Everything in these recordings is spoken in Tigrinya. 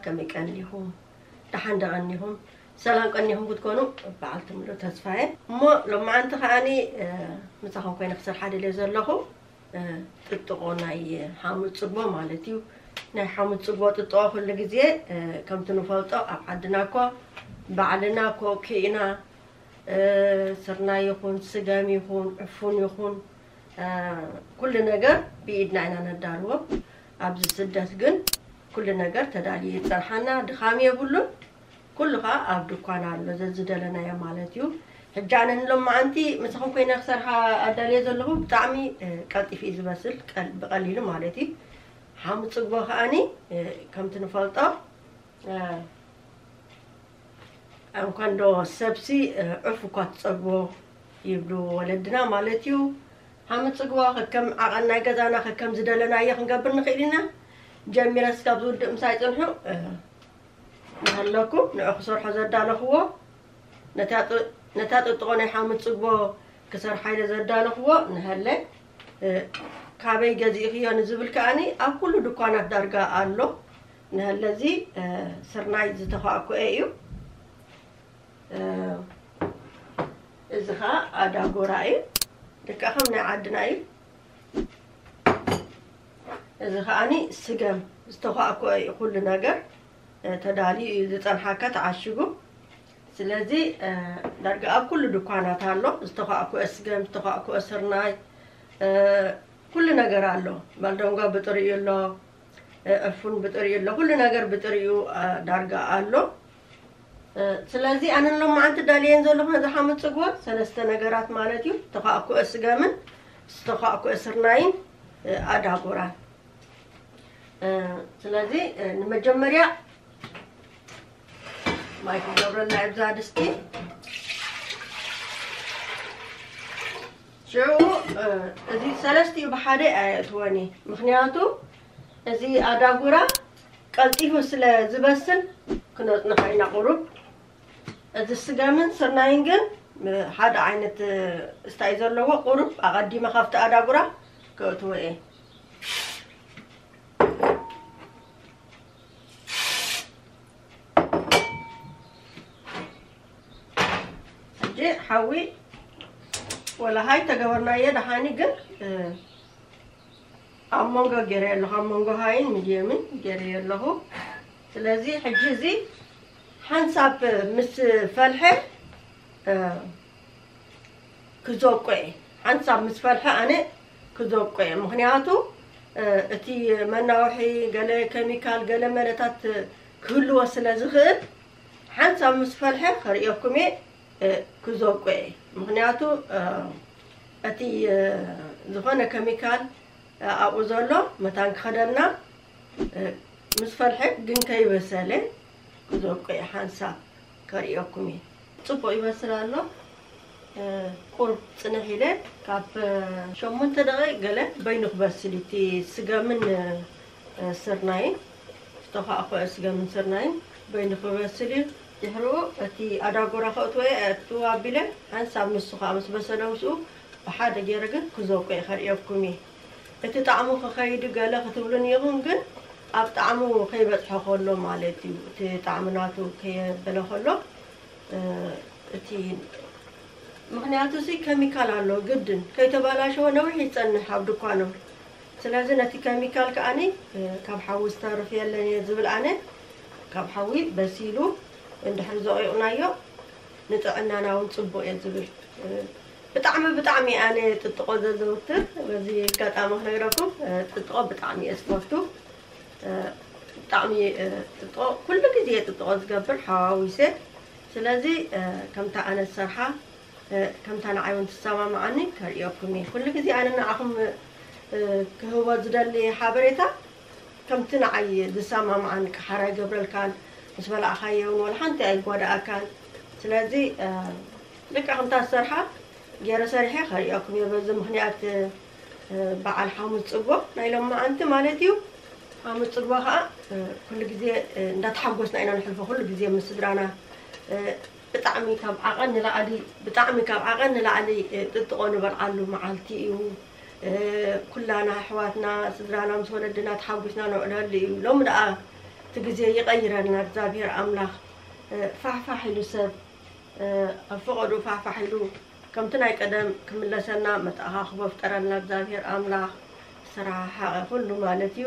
ከመይ ቀኒኹም? ደሓን ዶ ቀኒኹም? ሰላም ቀኒኹም ክትኮኑ በዓልቲ ሙሉእ ተስፋ እየ። እሞ ሎማዓንቲ ከዓኒ፣ እ፣ ምሳኹም ኮይነ ክሰርሓ ደልየ ዘለኹ፣ እ፣ ጥጥቖ ናይ ሓሙስ ጽግቦ ማለት እዩ። ናይ ሓሙስ ጽግቦ ጥጥቖ ኩሉ ግዜ፣ እ፣ ከምቲ ንፈልጦ ኣብ ዓድና እኮ ባዕልና እኮ ኪእና፣ እ፣ ስርናይ ይኹን፣ ስገም ይኹን፣ ዕፉን ይኹን፣ እ፣ ኩሉ ነገር ብኢድና ኢና ነዳልዎ። ኣብዚ ስደት ግን ኩሉ ነገር ተዳልዩ ይጸንሓና፣ ድኻም የብሉን። ኩሉ ኸኣ ኣብ ድኳን ኣሎ፣ ዘዝደለናዮ ማለት እዩ። ሕጂ ኣነ ንሎማዓንቲ ምሳኹም ኮይነ ክሰርሓ ኣዳልየ ዘለኹ፣ ብጣዕሚ፣ እ፣ ቀልጢፉ እዩ ዝበስል፣ ቀል-፣ ብቐሊሉ ማለት እዩ። ሓሙስ ጽግቦ ከኣኒ፣ እ፣ ከምቲ ንፈልጦ፣ እ፣ እንኳን ዶ ሰብሲ፣ እ፣ ዑፍ እኳ ትጸግቦ ይብሉ ወለድና ማለት እዩ። ሓሙስ ጽግቦ ከከም ዓቐን ናይ ገዛና ከከም ዝደለናዮ ክንገብር ንኽእል ኢና። ጀሚረ እስካብ ዝውድእ ምሳይ ጽንሑ፣ እ፣ ንሃለኩ ንዑ ክሰርሖ ዘዳለኽዎ፣ ነታ ጥ-፣ ነታ ጥጥቖ ናይ ሓሙስ ጽግቦ ክሰርሓ ኢለ ዘዳለኽዎ ንሃለ፣ እ፣ ካበይ ገዚእኽዮ ንዝብል ከኣኒ ኣብ ኩሉ ድኳናት ዳርጋ ኣሎ። ንሃለ እዚ፣ እ፣ ስርናይ ዝተኳእኩኤ እዩ። እ፣ እዚ ኸኣ ኣዳጎራ እዩ። ደቂ ከም ናይ ዓድና እዩ። እዚ ኸኣኒ ስገም ዝተኳእኮ እዩ፣ ኩሉ ነገር፣ እ፣ ተዳልዩ እዩ ዝጸንሓካ ተዓሽጉ። ስለዚ፣ እ፣ ዳርጋ ኣብ ኩሉ ድኳናት ኣሎ። ዝተኳእኮ ስገም፣ ዝተኳእኮ ስርናይ፣ እ፣ ኩሉ ነገር ኣሎ። ባልደንጓ ብጥሪኡ ኣሎ፣ እ፣ ዕፉን ብጥሪኡ ኣሎ፣ ኩሉ ነገር ብጥሪኡ፣ እ፣ ዳርጋ ኣሎ። እ፣ ስለዚ ኣነ ሎማዓንቲ ዳልየን ዘለኹ ነዚ ሓሙስ ጽግቦ ሰለስተ ነገራት ማለት እዩ። ዝተኳእኩአ ስገምን ዝተኳእኩአ ስርናይን፣ እ፣ ኣዳጎራን። እ፣ ስለዚ፣ እ፣ ንመጀመርያ ማይ ክገብረልና እብዛ ድስቲ። ሽዑ፣ እ፣ እዚ ሰለስቲኡ ብሓደ ኣየእትወኒ። ምኽንያቱ እዚ ኣዳጉራ ቀልጢፉ ስለ ዝበስል ክነጽንሖ ኢና ቁሩብ። እዚ ስገምን ስርናይን ግን፣ እ፣ ሓደ ዓይነት፣ እ፣ እስታይ ዘለዎ ቁሩብ ኣቐዲመ ካብቲ ኣዳጉራ ከእትዎ እየ። ሕጂ ሓዊ ወላ ሃይ ተገበርናዮ ደሓኒ ግን፣ እ፣ ኣብ መንጎ ገይረ ኣለኹ፣ ኣብ መንጎ ሃይን ሚድየምን ገይረ ኣለኹ። ስለዚ ሕጂ እዚ ሓንሳብ ምስ ፈልሐ፣ እ፣ ክዘቆ እየ። ሓንሳብ ምስ ፈልሐ ኣነ ክዘቆ እየ። ምኽንያቱ፣ እ፣ እቲ መናውሒ ገለ ኬሚካል ገለ መለታት ክህልዎ ስለ ዝኽእል ሓንሳብ ምስ ፈልሐ ከርእየኩም እየ፣ እ፣ ክዘቆ እየ። ምኽንያቱ፣ እ፣ እቲ፣ እ፣ ዝኾነ ኬሚካል፣ እ፣ ኣብኡ ዘሎ መታን ክኸደልና፣ እ፣ ምስ ፈልሐ ግን ከይበሰለ ክዘቆ እየ። ሓንሳብ ከርእየኩም እየ። ጽቡቕ ይበስል ኣሎ። እ፣ ቁሩብ ጽንሕ ኢለ ካብ፣ እ፣ ሸሞንተ ደቂቕ ገለ በይኑ ክበስል እዩ። እቲ ስገምን፣ እ፣ ስርናይን ዝተኳዕኮዐ ስገምን ስርናይን በይኑ ክበስል እዩ። ድሕሪኡ እቲ ኣዳጎራ ከእትዎ እየ፣ ኣእትዎ ኣቢለ ሓንሳብ ንሱ ከኣ ምስ በሰለ ምስኡ ብሓደ ገይረ ግን ክዘቆ እየ ከርእየኩም እየ። እቲ ጣዕሙ ክኸይድ ገለ ክትብሉኒ ኢኹም፣ ግን ኣብ ጣዕሙ ከይበጽሖ ከሎ ማለት እዩ። እቲ ጣዕሚ ናቱ ከየበለ ከሎ፣ እ፣ እቲ ምኽንያቱ እዚ ኬሚካል ኣሎ፣ ግድን ከይተበላሸወ ነዊሕ ይጸንሕ ኣብ ድኳኖም። ስለዚ ነቲ ኬሚካል ከኣኒ፣ እ፣ ካብ ሓዊ ዝተርፍ የለን እየ ዝብል ኣነ። ካብ ሓዊ በሲሉ እንድሕር ዘቑቕናዮ ንጥዕናና እውን ጽቡቕ እየ ዝብል። እ፣ ብጣዕሚ፣ ብጣዕሚ ኣነ ጥጥቖ ዘዘውትር፣ በዚ ኣጋጣሚ ክነግረኩም፣ እ፣ ጥጥቖ ብጣዕሚ እየ ዝፈቱ። እ፣ ብጣዕሚ፣ እ፣ ጥጥቖ፣ ኩሉ ግዜ ጥጥቖ ዝገብር ሓዋዊሰ። ስለዚ፣ እ፣ ከምታ ኣነ ዝሰርሓ፣ እ፣ ከምታ ንዓይ እውን ትሰማምዓኒ ከርእየኩም እየ። ኩሉ ግዜ ኣነ ንዓኹም፣ እ፣ ክህቦ ዝደሊ ሓበሬታ ከምቲ ንዓይ ዝሰማምዓኒ፣ ቅሓር ኣይገብረልካን፣ ምስ በላዕኻዮ እውን ወላ ሓንቲ ኣይጓዳኣካን። ስለዚ፣ እ፣ ልክዕ ከምታ ዝሰርሓ ገይረ ሰሪሐ ከርእየኩም እየ። በዚ ምኽንያት፣ እ፣ በዓል ሓሙስ ጽግቦ ናይ ሎማዓንቲ ማለት እዩ። ሓሙስ ጽግቦ ኸኣ፣ እ፣ ኩሉ ግዜ፣ እ፣ እንዳተሓጎስና ኢና ንሕልፎ፣ ኩሉ ግዜ ምስ ስድራና። እ፣ ብጣዕሚ ካብ ዓቐን ንላዕሊ፣ ብጣዕሚ ካብ ዓቐን ንላዕሊ፣ እ፣ ጥጥቖ ንበልዓሉ መዓልቲ እዩ። እ፣ ኩላና ኣሕዋትና፣ ስድራና ምስ ወለድና ተሓጒስና ነውዕለሉ እዩ። ሎሚ ደኣ ግዜ ይቐይረልና እግዚኣብሔር ኣምላኽ። እ፣ ፋሕፋሕ ኢሉ ሰብ፣ እ፣ ኣብ ፈቐዱ ፋሕፋሕ ኢሉ ከምቲ ናይ ቀደም ክምለሰና መተኣኻኽቦ ፍጠረልና እግዚኣብሔር ኣምላኽ። ዝተረሓሓቐ ኩሉ ማለት እዩ።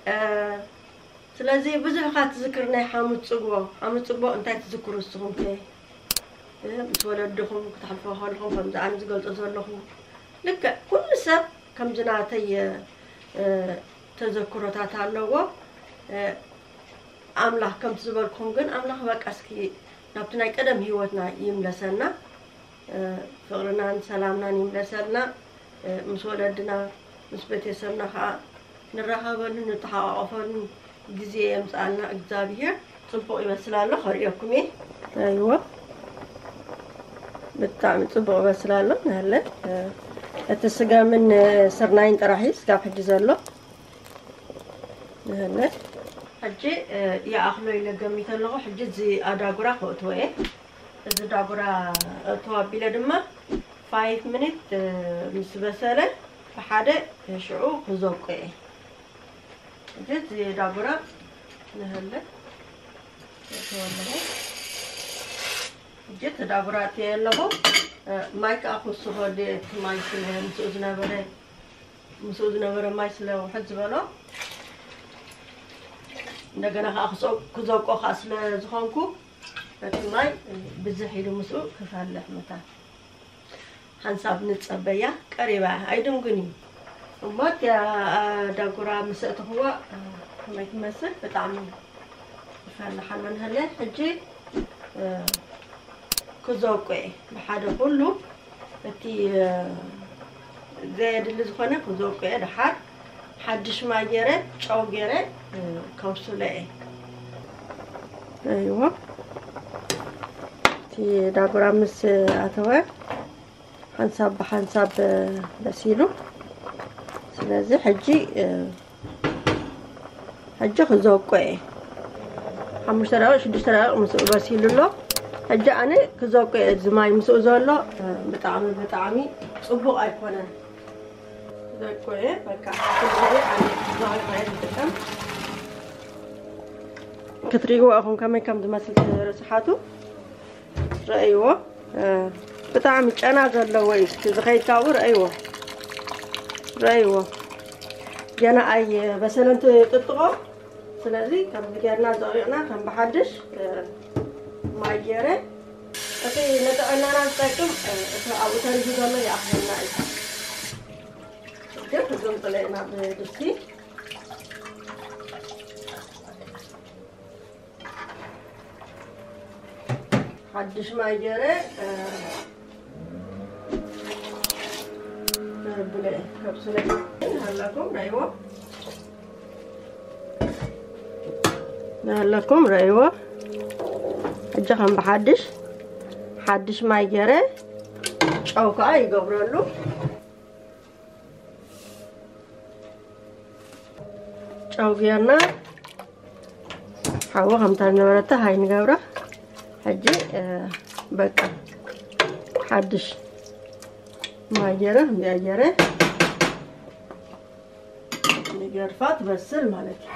እ፣ ስለዚ ብዙሕ ኢኻ ትዝክር ናይ ሓሙት ጽግቦ። ሓሙት ጽግቦ እንታይ ትዝክሩ ንስኹም ከ? እ፣ ምስ ወለድኹም ክተሕልፎ ከለኹም ከምዚ ኣነ ዝገልጾ ዘለኹ ልክዕ ኩሉ ሰብ ከምዚ ናተይ፣ እ፣ ተዘክሮታት ኣለዎ። እ፣ ኣምላኽ ከምቲ ዝበልኩም ግን ኣምላኽ በቃ እስኪ ናብቲ ናይ ቀደም ህይወትና ይምለሰና። እ፣ ፍቕርናን ሰላምናን ይምለሰልና። እ፣ ምስ ወለድና ምስ ቤተሰብና ከዓ ንራኸበሉ ንተሓቋቆፈሉ ግዜ የምፅኣልና እግዚኣብሔር። ፅቡቕ ይበስል ኣሎ፣ ከርእየኩም እየ። ኣይዎ፣ ብጣዕሚ ፅቡቕ ይበስል ኣሎ። ናለ፣ እ፣ እቲ ስገምን፣ እ፣ ስርናይን ጥራሕ እዩ ስጋብ ሕጂ ዘሎ። ናለ፣ ሕጂ፣ እ፣ ይኣኽሎ ኢለ ገሚተ ኣለኹ። ሕጂ እዚ ኣዳጉራ ከእትዎ እየ። እዚ ዳጉራ እተው ኣቢለ ድማ ፋይቭ ሚኒት ምስ በሰለ ብሓደ ሽዑ ክዘቁ እየ። እዚ ዳጉራ ንህለ እተው ኣለኹ። እጅት ዳጉራ እተየ ኣለኹ። ማይ ከዓ ክውስኾ ድየ፣ እቲ ማይ ስለ ምስኡ ዝነበረ ምስኡ ዝነበረ ማይ ስለ ውሕድ ዝበሎ፣ እንደገና ከዓ ክዘ- ክዘቆ ከዓ ስለ ዝኾንኩ እቲ ማይ ብዝሕ ኢሉ ምስኡ ክፈልሕ መታን ሓንሳብ ንጸበያ። ቀሪባ እያ፣ ኣይድንጉን እዩ። እሞ እቲኣ ዳጉራ ምስ ኣእተኽዋ ከመይ ትመስል? ብጣዕሚ ይፈልሕ ኣሎ ንህለ። ሕጂ ክዘቁ እየ ብሓደ ኩሉ። እቲ ዘየድሊ ዝኾነ ክዘቁ እየ። ደሓር ሓድሽ ማይ ገይረ ጨው ገይረ ከብስሎ እየ። እይዎ፣ እቲ ዳጉራ ምስ ኣተወ ሓንሳብ ብሓንሳብ በሲሉ። ስለዚ ሕጂ ሕጂ ክዘቆ እየ። ሓሙሽተ ደቂቕ ሽዱሽተ ደቂቕ ምስኡ በሲሉ ኣሎ። ሕጂ ኣነ ክዘቆ እየ። እዚ ማይ ምስኡ ዘሎ ብጣዕሚ ብጣዕሚ ጽቡቕ ኣይኮነን። ክዘቆ እየ። በቃ፣ ኩሉ ግዜ ኣነ ክዘቆ እየ ዝጥቀም። ክትርእይዎ ኢኹም ከመይ ከም ዝመስል ትርስሓቱ። ረእይዎ፣ ብጣዕሚ ጨና ዘለዎ እዩ። እስኪ ዝኸይድ ካብኡ ረእይዎ፣ ረእይዎ። ገና ኣይበሰለን ጥጥቖ። ስለዚ ከምዚ ጌርና ዘቂቕና ከም ብሓድሽ ማይ ገይረ፣ እቲ ንጥዕናና ዝጠቅም እቲ ኣብኡ ተሪፉ ዘሎ ይኣኽለና እዩ። ግን ክግምጥለ ኢና ብድስቲ። ሓድሽ ማይ ገይረ፣ እ፣ ነብለ ከብስለ። ናሃለኩም ረእይዎ፣ ናሃለኩም ረእይዎ። ሕጂ ከም ብሓድሽ ሓድሽ ማይ ገይረ ጨው ከዓ ይገብረሉ። ጨው ጌርና ሓዊ ከምታ ዝነበረታ ሃይ ንገብራ። ሕጂ፣ እ፣ በቃ ሓድሽ ማይ ጌረ፣ እዚኣ ጌረ ንገድፋ ትበስል ማለት እዩ።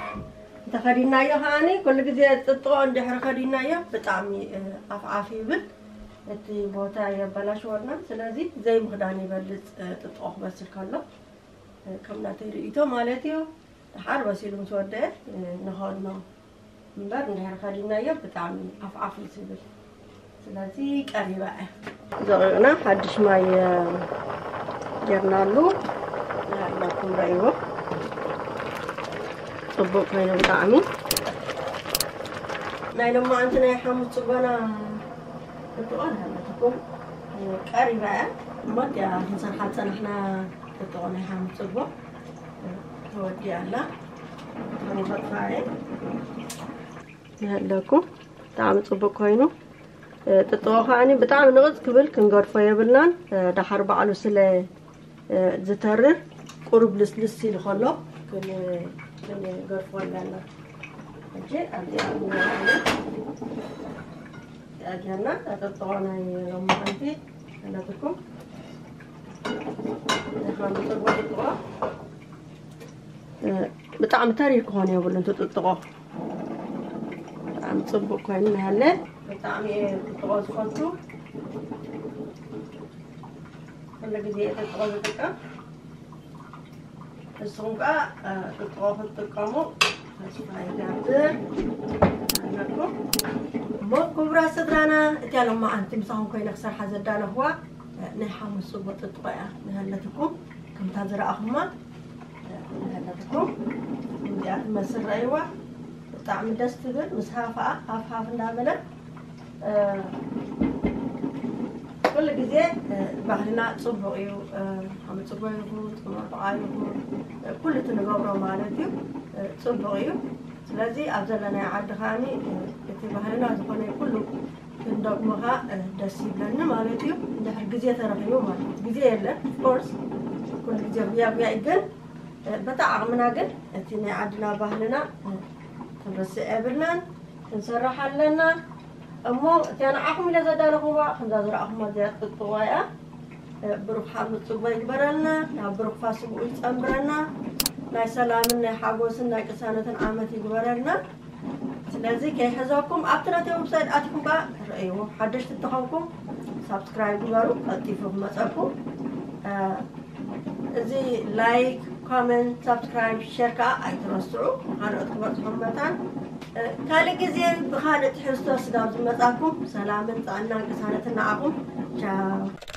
እንተ ኸዲናዮ ከዓኒ ኩሉ ግዜ ጥጥቆ እንድሕሪ ኸዲናዮ ብጣዕሚ፣ እ፣ ኣፍዓፍ ይብል። እቲ ቦታ የበላሽወልና። ስለዚ ዘይምኽዳን ይበልጽ፣ እ፣ ጥጥቆ ክበስል ከሎ። ከም ናተይ ርእይቶ ማለት እዩ። ደሓር በሲሉ ምስ ወደአ ንኸድኖ እምበር እንድሕር ከዲናዮ ብጣዕሚ ዓፍዓፍ እዩ ዝብል። ስለዚ ቀሪባ እያ። ደቂቕና ሓድሽ ማይ ጌርናሉ። ንሃለኩም ረእይዎ። ጽቡቕ ኮይኑ ብጣዕሚ። ናይ ሎማዓንቲ ናይ ሓሙስ ጽጎና ክትቆን ሃለትኩም ቀሪባ እያ። እሞ እቲኣ ክንሰርሓ ዝጸናሕና ጥጥቖ ናይ ሓሙስ ጽቦ ተወዲኣ ኣላ። ንኸጥፋ እየ። ይሃለኩም። ብጣዕሚ ጽቡቅ ኮይኑ፣ እ፣ ጥጥቖ ከዓኒ ብጣዕሚ ንቕጽ ክብል ክንገድፎ የብልናን። እ፣ ደሓር ባዕሉ ስለ፣ እ፣ ዝተርር ቁሩብ ልስልስ ኢሉ ከሎ ክን-፣ ክንገድፎ ኣለና። ሕጂ ኣብዚኣ ንገድፎ። እዚኣ ጌርና፣ ጥጥቖ ናይ ሎማዓንቲ ኣለትኩም። ንኻን ጥጥቖ፣ ጥጥቖ፣ እ፣ ብጣዕሚ ተሪር ክኾን የብሉን፣ እቲ ጥጥቖ። ጽቡቕ ኮይኑ እናሃለ። ብጣዕሚ እየ ጥጥቖ ዝፈቱ። ኩሉ ግዜ እየ ጥጥቖ ዝጥቀም። ንስኹም ከኣ ጥጥቖ ክትጥቀሙ ተስፋ ይገብር ኣለኩም። እሞ ክቡራት ስድራና፣ እቲኣ ሎማዓንቲ ምሳኹም ኮይነ ክሰርሓ ዘዳለኽዋ ናይ ሓሙስ ጽቡቕ ጥጥቖ እያ ንሃለትኩም። ከምታ ዝረኣኹማ ንሃለትኩም እዚኣ ትመስል ረእይዋ። ብጣዕሚ ደስ ትብል፣ ምስ ሃፍኣ ሃፍሃፍ እንዳበለ ኩሉ ግዜ ባህልና ጽቡቕ እዩ። ሓመጽጎ ይኹን ጽመርብዓ ይኹን ኩሉ እቲ ንገብሮ ማለት እዩ ጽቡቕ እዩ። ስለዚ ኣብ ዘለናይ ዓዲ ከኣኒ እቲ ባህልና ዝኾነ ኩሉ ክንደግሞ ከኣ ደስ ይብለኒ ማለት እዩ። እንድሕር ግዜ ተረኺቡ ማለት እዩ። ግዜ የለን ኦፍኮርስ ኩሉ ግዜ ጉያ ጉያ እዩ፣ ግን በታ ዓቕምና ግን እቲ ናይ ዓድና ባህልና ክንርስዕ የብልናን፣ ክንሰርሕ ኣለና። እሞ እቲኣ ንዓኹም ኢለ ዘዳለኹዋ ከምዛ ዝረኣኹማ እዚኣ ጥጥዋ እያ። ብሩኽ ሓሙስ ጽቡቕ ይግበረልና፣ ናብ ብሩኽ ፋስግኡ ይጸንብረና። ናይ ሰላምን ናይ ሓጎስን ናይ ቅሳነትን ዓመት ይግበረልና። ስለዚ ከይሕዘኩም ኣብቲ ናተይ ዌብሳይት ኣትኩም ከኣ ረእይዎ። ሓደሽቲ እንተኾንኩም ሳብስክራይብ ግበሩ፣ ቀልጢፉ ክመጸኩም። እዚ ላይክ፣ ኮመንት፣ ሳብስክራይብ፣ ሸር ከኣ ኣይትረስዑ፣ ካልኦት ክበጽሖም መታን። ካልእ ግዜ ብኻልእ ትሕዝቶ ስጋብ ዝመጻኩም ሰላምን ጥዕናን ቅሳነትን ንዓኹም። ቻው።